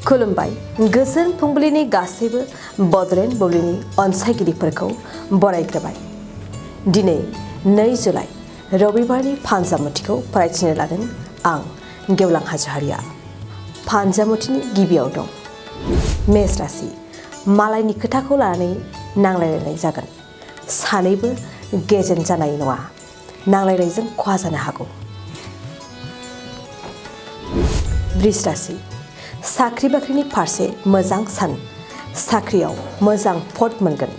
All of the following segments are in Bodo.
खुलुमबाय गोजोन फुंबिलिनि गासैबो बडलेण्ड बुब्लिनि अनसायगिरिफोरखौ बरायग्रोबाय। दिनै 2 जुलाइ रबिबारनि फानजामुथिखौ फरायथिनो लादों आं गेवलां हाज'हारिया। फानजामुथिनि गिबियाव दं मेष राशि। मालायनि खोथाखौ लानानै नांलायलायनाय जागोन। सानैबो गेजेन जानाय नङा। नांलायनायजों खहा जानो हागौ। वृष राशि। साख्रि बाख्रिनि फारसे मोजां सान। साख्रियाव मोजां पद मोनगोन।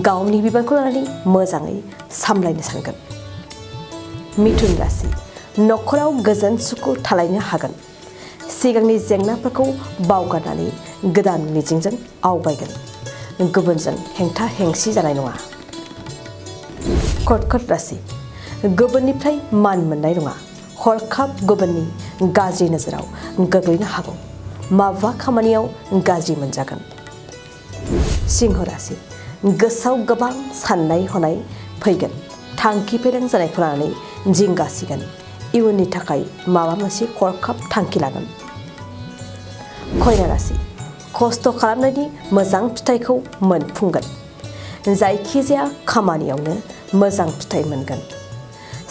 गावनि बिबानखौ लानानै मोजाङै सामलायनो सानगोन। मिथुन राशि। न'खराव गोजोन सुखु थालायनो हागोन। सिगांनि जेंनाफोरखौ बावगारनानै गोदान मिजिंजों आवगायगोन। गुबुनजों हेंथा हेंसि जानाय नङा। कर्कट राशि। गुबुननिफ्राय मान मोननाय नङा। हरखाब गुबुननि गाज्रि नोजोराव गोग्लैनो हागौ। माबा खामानियाव गाज्रि मोनजागोन। सिंह राशि। गोसोआव गोबां साननाय हनाय फैगोन। थांखि फेलें जानायखौ लानानै जिंगासिगोन। इयुननि थाखाय माबा मोनसे हरखाब थांखि लागोन। कन्या राशि। खस्थ' खालामनायनि मोजां फिथाइखौ मोनफुंगोन। जायखिजाया खामानियावनो मोजां फिथाइ मोनगोन।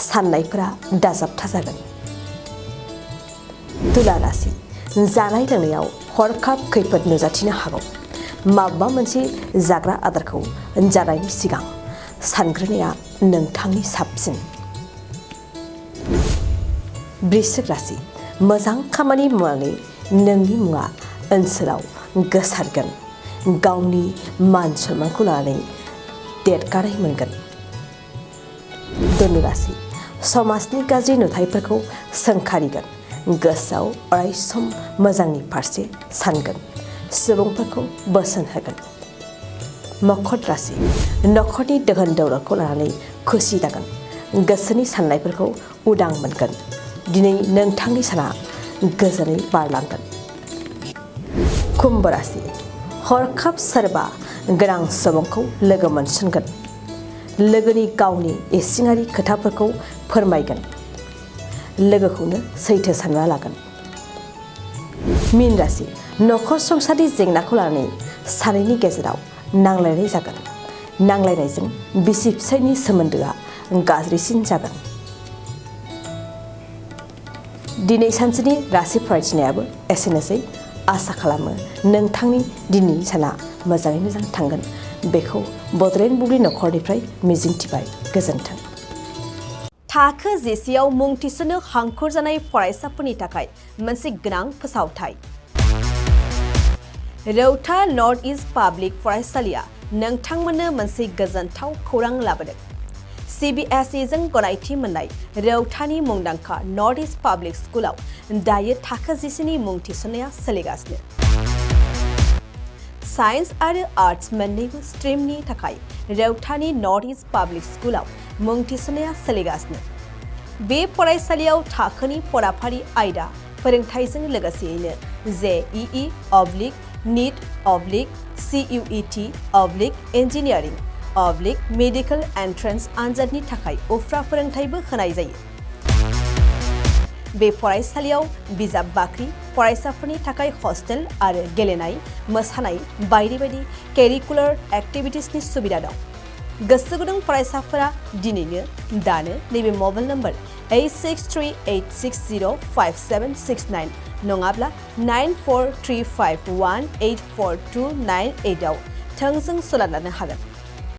साननायफोरा दाजाबथा जागोन। तुला राशि। जानाय लोंनायाव हरखाब खैफोद नुजाथिनो हागौ। माबा मोनसे जाग्रा आदारखौ जानायनि सिगां सानग्रोनाया नोंथांनि साबसिन। वृश्चिक राशि। मोजां खामानि मावनानै नोंनि मुङा ओनसोलाव गोसारगोन। गावनि मान सन्मानखौ लानानै देरगानाय मोनगोन। धनु राशि। समाजनि गाज्रि नुथायफोरखौ सोंखारिगोन। गोसोआव अरायसम मोजांनि फारसे सानगोन। सुबुंफोरखौ बोसोन होगोन। मकर राशि। न'खरनि दोहोन दौलतखौ लानानै खुसि जागोन। गोसोनि साननायफोरखौ उदां मोनगोन। दिनै नोंथांनि साना गोजोनै बारलांगोन। कुम्भ राशि। हरखाब सोरबा गोनां सुबुंखौ लोगो मोनसनगोन। लोगोनि गावनि इसिङारि खोथाफोरखौ फोरमायगोन। लोगोखौनो सैथो सानना लागोन। मीन राशि। न'खर संसारनि जेंनाखौ लानानै सानैनि गेजेराव नांलायनाय जागोन। नांलायनायजों बिसि फिसायनि सोमोन्दोआ गाज्रिसिन जागोन। दिनै सानसेनि राशि फरायथिनायाबो एसेनोसै। आसा खालामो नोंथांनि दिनैनि साना मोजाङै मोजां थांगोन। बेखौ बडलेण्ड बुब्लि न'खरनिफ्राय मिजिंथिबाय। गोजोन्थों। थाखो जिसेआव मुं थिसननो हांखुर जानाय फरायसाफोरनि थाखाय मोनसे गोनां फोसावथाय। रौता नर्थ इस्ट पाब्लिक फरायसालिया नोंथांमोननो मोनसे गोजोनथाव खौरां लाबोदों। CBSE जों गनायथि मोननाय रौतानि मुंदांखा नर्थ इस्ट पाब्लिक स्कुलाव दायो थाखो जिसेनि मुं थिसननाया सोलिगासिनो। साइन्स आरो आर्ट्स मोन्नैबो स्ट्रिमनि थाखाय रौतानि नर्थ इस्ट पाब्लिक स्कुलाव मुं थिसननाया सोलिगासिनो। बे फरायसालियाव थाखोनि फराफारि आयदा फोरोंथायजों लोगोसेयैनो JEE, NEET, CUET, engineering, medical entrance आनजादनि थाखाय उफ्रा फोरोंथायबो होनाय जायो। बे फरायसालियाव बिजाब बाख्रि, फरायसाफोरनि थाखाय हस्टेल आरो गेलेनाय, मोसानाय बायदि बायदि केरिकुलार एक्टिभिटिसनि सुबिदा दं। गोसो गुदुं फरायसाफोरा दिनैनो दानो नैबे मबाइल नम्बर 8638605769 नङाब्ला 9435184298 आव थोंजों सोलोंनो हागोन।